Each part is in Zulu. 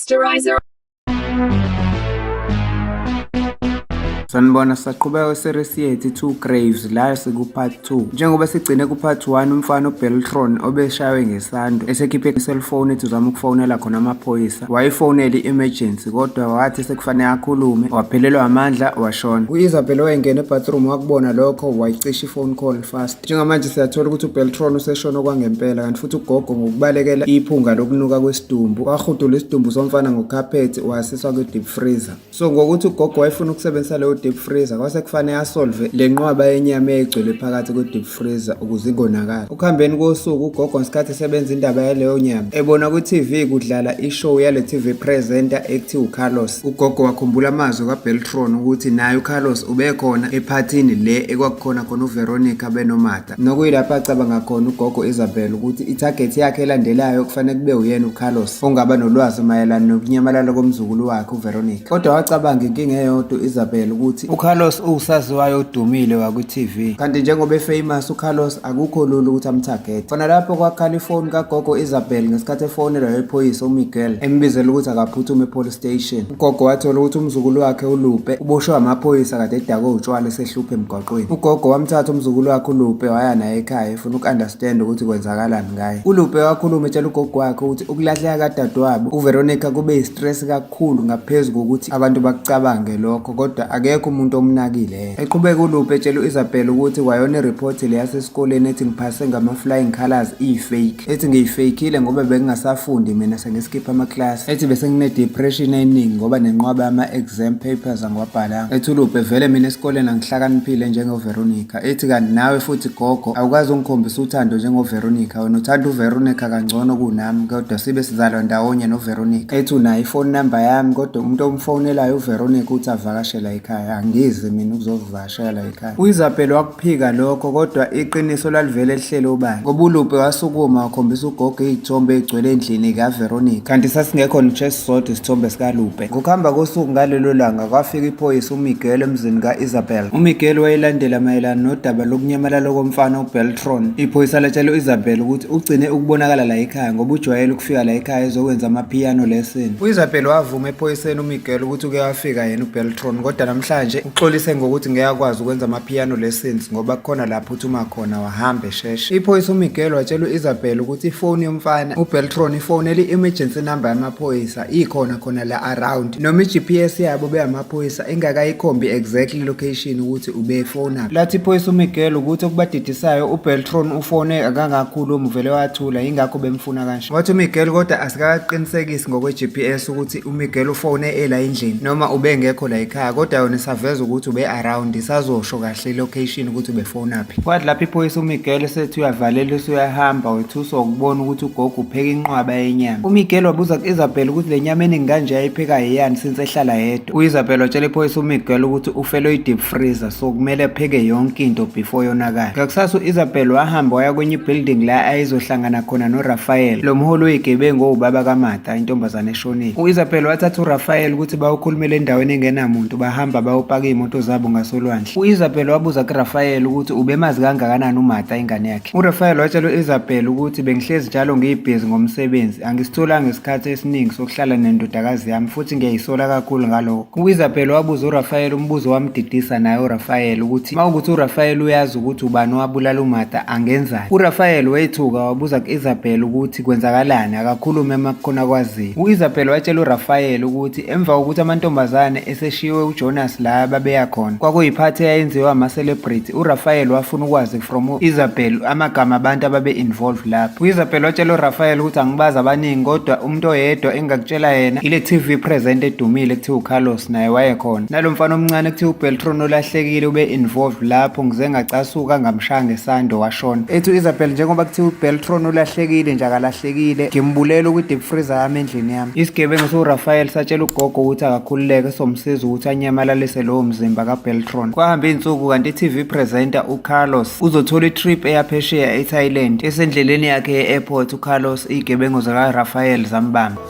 Posterizer. Sanibona, sisaqhubeka kwe-series yethu i-Two Graves la siku-part 2. Njengoba sigcine ku-part 1, umfana uBeltron obeshaywe ngesando esekhiphe i-cellphone ethi uzama ukufonela khona amaphoyisa. Wayifonela i-emergency kodwa wathi sekufanele akhulume waphelelwa amandla washona. U-Isabel wayengena ebathroom wakubona lokho wayicisha i-phone call fast. Njengamanje siyathola ukuthi uBeltron useshona okwangempela kanti futhi ugogo ngokubalekela iphunga lokunuka kwesidumbu wahudula isidumbu somfana ngokhaphethi wasiswa kwi-deep freezer. So ngokuthi ugogo wayefuna ukusebenzisa leyo deep freezer kwase kufanele asolve le nqwaba yenyama eyayigcwele phakathi kwe-deep freezer ukuze ingonakali. Ukuhambeni kosuku ugogo ngesikhathi esebenza indaba yaleyo nyama ebona kwi-TV kudlala ishow yale TV presenter ekuthiwa uCarlos. Ugogo wakhumbula amazwi kaBeltron ukuthi naye uCarlos ubekhona ephathini le ekwakukhona khona uVeronica benoMartha. Nokuyilapho acabanga khona ugogo Isabel ukuthi i-target yakhe elandelayo kufanele kube uyena uCarlos ongaba nolwazi mayelana nokunyamalala komzukulu wakhe uVeronica. Kodwa wacabanga inkinga eyodwa u-Isabel ukuthi uCarlos uwusaziwayo odumile wakwi-TV. Kanti njengoba e-famous uCarlos akukho lula ukuthi amtarget. Khona lapho kwakhala ifoni kagogo Isabel ngesikhathi efonelwa iphoyisa uMiguel embizela ukuthi akaphuthume epolice station. Ugogo wathola ukuthi umzukulu wakhe uLupe uboshwe amaphoyisa kade edakwe utshwala esehlupha emgwaqweni. Ugogo wamthatha umzukulu wakhe uLupe waya naye ekhaya efuna uku-understand ukuthi kwenzakalani ngaye. ULupe wakhuluma etshela ugogo wakhe ukuthi ukulahleka kadadewabo uVeronica kube yi-stress kakhulu ngaphezu kokuthi abantu bakucabange lokho kodwa akekho umuntu omnakile yena. Eqhubeka uLupe etshela u-Isabel ukuthi kwayona iriphothi le yasesikoleni ethi ngiphase ngama-flying colours iyi-fake. Ethi ngiyifeykhile ngoba bengingasafundi mina sengiskipha amaklasi. Ethi bese ngine-depression eningi ngoba nenqwaba yama-exam papers angiwabhalanga. Ethi uLupe vele mina esikoleni angihlakaniphile njengoVeronica. Ethi kanti nawe futhi gogo awukaze ungikhombise uthando njengoVeronica. Wena uthanda uVeronica kangcono kunami kodwa sibe sizalwa ndawonye noVeronica. Ethi unayo ifoni number yami kodwa umuntu omfonelayo uVeronica uthi avakashela ekhaya. Angizi mina ukuzovakashela ekhaya. U-Isabel wakuphika lokho kodwa iqiniso lalivele lihleli obala. Ngoba uLupe wasukuma wakhombisa ugogo iy'thombe ey'gcwele endlini kaVeronica. Kanti sasingekho ngisho esisodwa isithombe sikaLupe. Ngokuhamba kosuku ngalelo langa kwafika iphoyisa uMiguel emzini ka-Isabel. UMiguel wayelandela mayelana nodaba lokunyamalala komfana uBeltron. Iphoyisa latshela u-Isabel ukuthi ugcine ukubonakala la ekhaya ngoba ujwayele ukufika la ekhaya ezokwenza ama-piano lesson. U-Isabel wavuma ephoyiseni uMiguel ukuthi uke wafika yena uBeltron kodwa namhlanje uxolise ngokuthi ngeke akwazi ukwenza ama-piano lessons ngoba kukhona lapho uthuma khona wahamba esheshe. Iphoyisa uMiguel watshela u-Isabel ukuthi ifoni yomfana uBeltron ifonela i-emergency number yamaphoyisa ikhona khona la around noma i-GPS yabo beyamaphoyisa ingakayikhombi exactly location ukuthi ubefona. Lathi iphoyisa uMiguel ukuthi okubadidisayo uBeltron ufone akangakhulumi uvele wathula yingakho bemfuna kanje. Wathi uMiguel kodwa asikakaqinisekisi ngokwe-GPS ukuthi uMiguel ufone ela endlini noma ubengekho la ekhaya kodwa yona isaveza ukuthi ube around isazosho kahle i-location ukuthi ubefonaphi. Kwathi lapho iphoyisa uMiguel esethi uyavalela usuyahamba wethuswa ukubona ukuthi ugogo upheka inqwaba yenyama. UMiguel wabuza ku-Isabel ukuthi le nyama eningi kanje ayipheka yeyani since ehlala yedwa. U-Isabel watshela iphoyisa uMiguel ukuthi ufelwe i-deep freezer so kumele apheke yonke into before yonakala. Ngakusasa u-Isabel wahamba waya kwenye i-building la ayezohlangana khona noRafael, lo mholi weyigebengu owubaba kaMartha, intombazane eshonile. U-Isabel wathatha uRafael ukuthi bayokhulumela endaweni engenamuntu, bahamba bayopaka iy'moto zabo ngasolwandle. U-Isabel wabuza kuRafael ukuthi ubemazi kangakanani uMartha ingane yakhe. URafael watshela u-Isabel ukuthi bengihlezi njalo ngiyibhizi ngomsebenzi, angisitholanga isikhathi esiningi sokuhlala nendodakazi yami futhi ngiyayisola kakhulu ngalokho. U-Isabel wabuza uRafael umbuzo wamdidisa naye uRafael ukuthi uma ukuthi uRafael uyazi ukuthi ubani owabulala uMartha angenzani. URafael wethuka wabuza ku-Isabel ukuthi kwenzakalani akakhulume uma kukhona kwaziyo. U-Isabel watshela uRafael ukuthi emva kokuthi amantombazane eseshiwe uJonas la babeya khona kwakuyiphathi eyayenziwa ama-celebrity. URafael wafuna ukwazi from u-Isabel amagama abantu ababe-involved lapho. U-Isabel watshela uRafael ukuthi angibazi abaningi kodwa umuntu oyedwa engingakutshela yena ile TV presenter edumile kuthiwa uCarlos naye wayekhona. Nalo mfana omncane kuthiwa uBeltron olahlekile ube-involved lapho ngize ngacasuka ngamshaya ngesando washona. Ethi u-Isabel njengoba kuthiwa uBeltron ulahlekile nje akalahlekile ngimbulela ukwi-deep freezer yami endlini yami. Isigebengu siwuRafael satshela ugogo ukuthi akakhululeke somsiza ukuthi anyamalalise lowo mzimba kaBeltron. Kwahamba iy'nsuku kanti i-TV presenter uCarlos uzothola i-trip eya phesheya eThailand. Esendleleni yakhe ye-airport uCarlos iy'gebengu zakaRafael zambamba.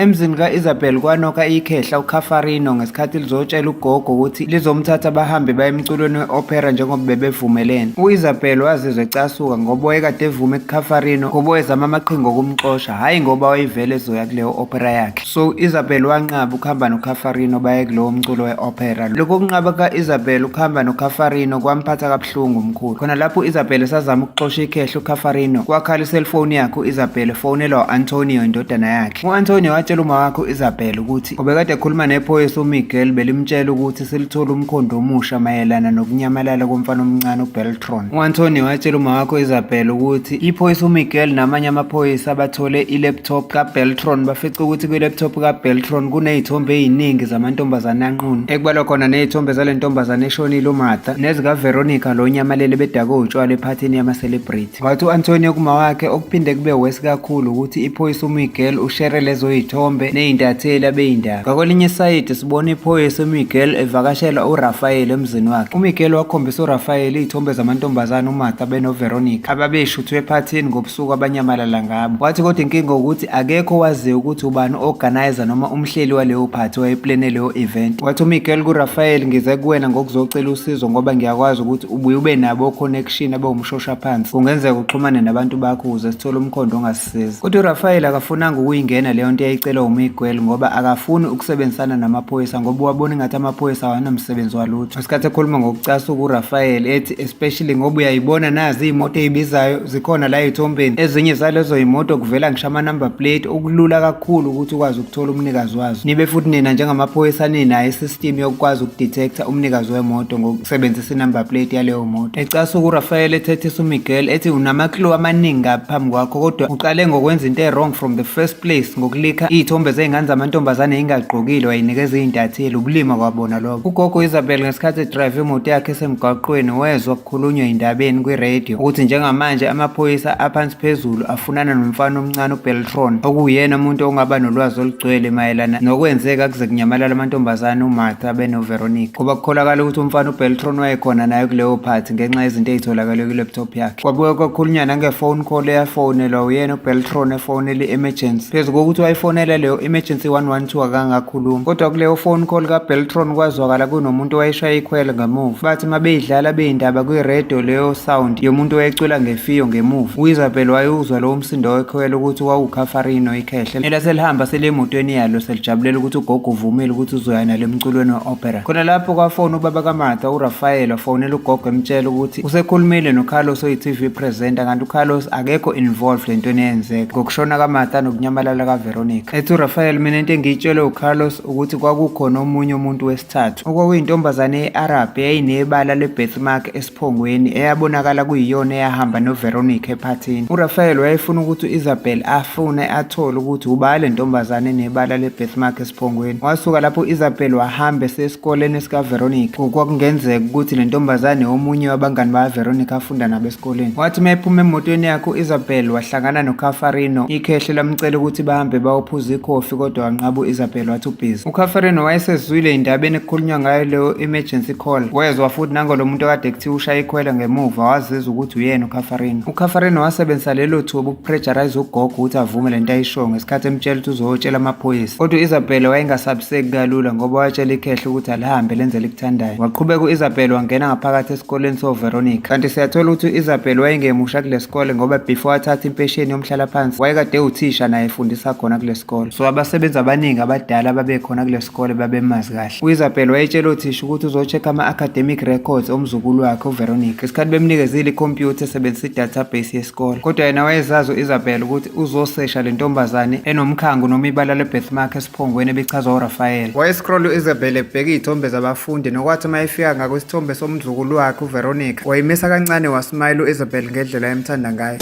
Emzini ka-Isabel kwanoka ikhehla uCafarino ngesikhathi lizotshela ugogo ukuthi lizomthatha bahambe baye emculweni we-opera njengoba bebevumelene. U-Isabel wazizwa ecasuka ngoba wayekade evume kuCafarino ngoba wayezama amaqhinga okumxosha, hhayi ngoba wayevele ezoya kuleyo opera yakhe. So u-Isabel wanqaba ukuhamba noCafarino baye kulowo mculo we-opera. Lokhu kunqaba kuka-Isabel ukuhamba noCafarino kwamphatha kabuhlungu umkhulu. Khona lapho u-Isabel esazama ukuxosha ikhehla uCafarino, kwakhala iselfoni yakhe u-Isabel efonelwa u-Antonio indodana yakhe. U-Antonio watshela uma wakhe u-Isabel ukuthi ubekade ekhuluma nephoyisa uMiguel belimtshela ukuthi selithola umkhondo omusha mayelana nokunyamalala komfana omncane uBeltron. U-Antonio watshela uma wakhe u-Isabel ukuthi iphoyisa uMiguel namanye amaphoyisa abathole i-laptop kaBeltron bafica ukuthi kwi-laptop kaBeltron kuney'thombe ey'ningi zamantombazane anqunu, ekubalwa khona ney'thombe zale ntombazane eshonile uMartha nezikaVeronica lo onyamalele bedakwe utshwala ephathini yama-celebrity. Wathi u-Antonio kuma wakhe okuphinde kube worse kakhulu ukuthi iphoyisa uMiguel ushere lezo y'thombe ney'ntatheli abeyindaba. Ngakwelinye isayidi sibona iphoyisa uMiguel evakashela uRafael emzini wakhe. UMiguel wakhombisa uRafael iy'thombe zamantombazane uMartha benoVeronica ababeshuthwe ephathini ngobusuku abanyamalala ngabo. Wathi kodwa inkinga ukuthi akekho owaziyo ukuthi ubani u-organizer noma umhleli waleyo phathi owayeplene leyo event. Wathi uMiguel kuRafael, ngize kuwena ngokuzocela usizo ngoba ngiyakwazi ukuthi ubuye ube nabo o-connection abawumshoshaphansi. Kungenzeka uxhumane nabantu bakho ukuze sithole umkhondo ongasisiza. Kodwa uRafael akafunanga ukuyingena leyo nto eyayicelwa uMiguel ngoba akafuni ukusebenzisana namaphoyisa ngoba wabona engathi amaphoyisa awanamsebenzi walutho. Ngesikhathi ekhuluma ngokucasuka uRafael ethi especially ngoba uyayibona nazi iy'moto ey'bizayo zikhona la ey'thombeni, ezinye zalezo y'moto kuvela ngisho ama-number plate okulula kakhulu ukuthi ukwazi ukuthola umnikazi wazo. Nibe futhi nina njengamaphoyisa ninayo i-system yokukwazi ukudetecta umnikazi wemoto ngokusebenzisa i-number plate yaleyo moto. Ecasuka uRafael ethethisa uMiguel ethi unama-clue amaningi kabi phambi kwakho kodwa uqale ngokwenza into e-wrong from the first place ngokulikha iy'thombe zey'ngane zamantombazane ey'ngagqokile wayinikeza iy'ntatheli, ubulima kwabona lobo. Ugogo Isabel ngesikhathi edrive imoto yakhe esemgwaqweni wezwa kukhulunywa endabeni kwi-radio ukuthi njengamanje amaphoyisa aphansi phezulu afunana nomfana omncane uBeltron okuwuyena umuntu ongaba nolwazi olugcwele mayelana nokwenzeka kuze kunyamalala amantombazane uMartha benoVeronica, ngoba kukholakala ukuthi umfana uBeltron wayekhona naye kuleyo phathi ngenxa yezinto ey'tholakale kwi-laptop yakhe. Kwabuye kwakhulunywa nange-phone call eyafonelwa uyena uBeltron efonela i-emergency. Phezu kokuthi wayifonela leyo emergency 112 akangakhuluma, kodwa kuleyo phone call kaBeltron kwazwakala kunomuntu owayeshaya ikhwelo ngemuva. Bathi uma beyidlala beyindaba kwi-radio leyo sound yomuntu owayecula ngefiyo ngemuva. U-Isabel wayewuzwa lowo msindo wekhwelo ukuthi wawuKhafarino ikhehle elaselihamba selemotweni yalo selijabulela ukuthi ugogo uvumile ukuthi uzoya nalo emculweni we-opera. Khona lapho kwafona ubaba kaMartha uRafael wafonela ugogo emtshela ukuthi usekhulumile noCarlos oyi-TV presenter kanti uCarlos akekho involved entweni eyenzeka ngokushona kaMartha nokunyamalala kaVeronica. Ethi uRafael, mina into engiyitshelwe uCarlos ukuthi kwakukhona omunye umuntu wesithathu okwakuyintombazane ye-Arab eyayinebala le-birthmark esiphongweni eyabonakala kuyiyona eyahamba noVeronica ephathini. URafael wayefuna ukuthi u-Isabel afune athole ukuthi ubani le ntombazane enebala le-birthmark esiphongweni. Wasuka lapho u-Isabel wahamba esesikoleni sikaVeronica ngokwakungenzeka ukuthi le ntombazane omunye wabangani bakaVeronica afunda nabo esikoleni. Wathi uma ephuma emotweni yakhe u-Isabel wahlangana noCafarino, ikhehle lamcela ukuthi bahambe bayophuza ikhofi kodwa wanqaba u-Isabel wathi ubhizi. UCafarino wayesezwile indabeni ekukhulunywa ngayo leyo emergency call. Wezwa futhi nangalo muntu okade kuthiwa ushaya ikhwela ngemuva wazizwa ukuthi uyena uCafarino. UCafarino wasebenzisa lelo thuba ukupressurize ugogo ukuthi avume lento ayishoyo ngesikhathi emtshela ukuthi uzotshela amaphoyisa. Kodwa u-Isabel wayengasabiseki kalula ngoba watshela ikhehle ukuthi alihambe lenze elikuthandayo. Waqhubeka u-Isabel wangena ngaphakathi esikoleni soVeronica. Kanti siyathola ukuthi u-Isabel wayengemusha kule sikole ngoba before athathe impesheni yomhlalaphansi wayekade ewuthisha naye efundisa khona kule sikole. So abasebenzi abaningi abadala ababekhona kule sikole babemazi kahle. U-Isabel wayetshela othisha ukuthi uzo-check ama-academic records omzukulu wakhe uVeronica ngesikhathi bemnikezile ikhompyutha esebenzisa i-database yesikole. Kodwa yena wayezazi u-Isabel ukuthi uzosesha le ntombazane enomkhangu noma ibala le-birthmark esiphongweni ebichazwa uRafael. Wayescroll u-Isabel ebheka iy'thombe zabafundi nokwathi uma efika ngakwisithombe somzukulu wakhe uVeronica wayimisa kancane wasmayila u-Isabel ngendlela ayemthanda ngayo.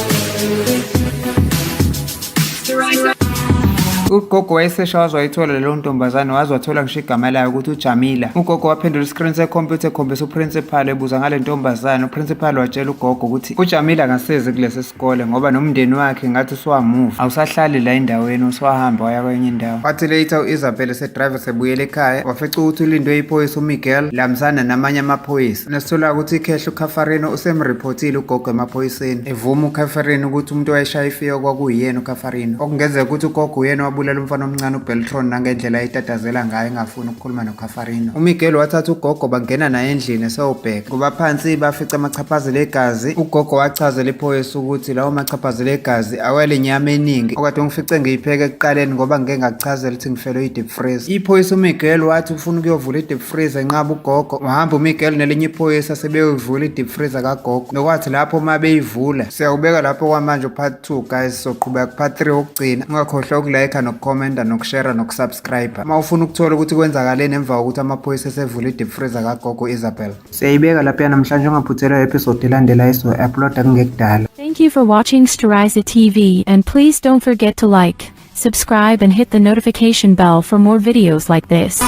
Ugogo wayesesha waze wayithola leyo ntombazane waze wathola ngisho igama layo ukuthi uJamila. Ugogo waphendula iscreen sekhompyutha ekhombisa uprincipal ebuza ngale ntombazane. Uprincipal watshela ugogo ukuthi uJamila akasezi kulesi sikole ngoba nomndeni wakhe ngathi usuwamuva, awusahlali la endaweni, usuwahamba waya kwenye indawo. Wathi later u-Isabel esedrive sebuyela ekhaya wafica ukuthi ulindwe iphoyisa uMiguel lambisana namanye amaphoyisa. Nasithola ukuthi ikhehla uCafarino usemreportile ugogo emaphoyiseni, evuma uCafarino ukuthi umuntu owayeshaya ifiyo kwakuyiyena uCafarino. Okungenzeka ukuthi ugogo uyena. wayebulala umfana omncane uBeltron nangendlela ayetatazela ngayo engafuni ukukhuluma noCafarino. UMiguel wathatha ugogo bangena naye endlini eseyobheka ngoba phansi bafica amachaphazelo egazi. Ugogo wachazela iphoyisa ukuthi lawo machaphazelo egazi awele nyama eningi okade ngifice ngiyipheka ekuqaleni ngoba ngike ngakuchazela ukuthi ngifelwe i-deep freezer. Iphoyisa uMiguel wathi ufuna ukuyovula i-deep freezer enqaba ugogo. Wahamba uMiguel nelinye iphoyisa sebeyovula i-deep freezer kagogo. Nokwathi lapho uma beyivula siyawubeka lapho kwamanje u-part 2 guys, soqhubeka ku-part 3 wokugcina. Ungakhohlwa ukulike nokukhomenta nokushare nokusubscribe. Uma ufuna ukuthola ukuthi kwenzakaleni emva kokuthi amaphoyisa esevula i-deep freezer kagogo Isabel. Siyayibeka lapha namhlanje, ungaphuthelwa episode elandelayo esizoyi-uploada kungekudala. Thank you for watching Steriza TV and please don't forget to like, subscribe and hit the notification bell for more videos like this.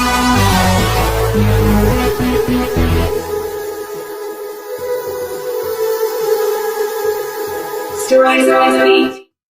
Steriza TV.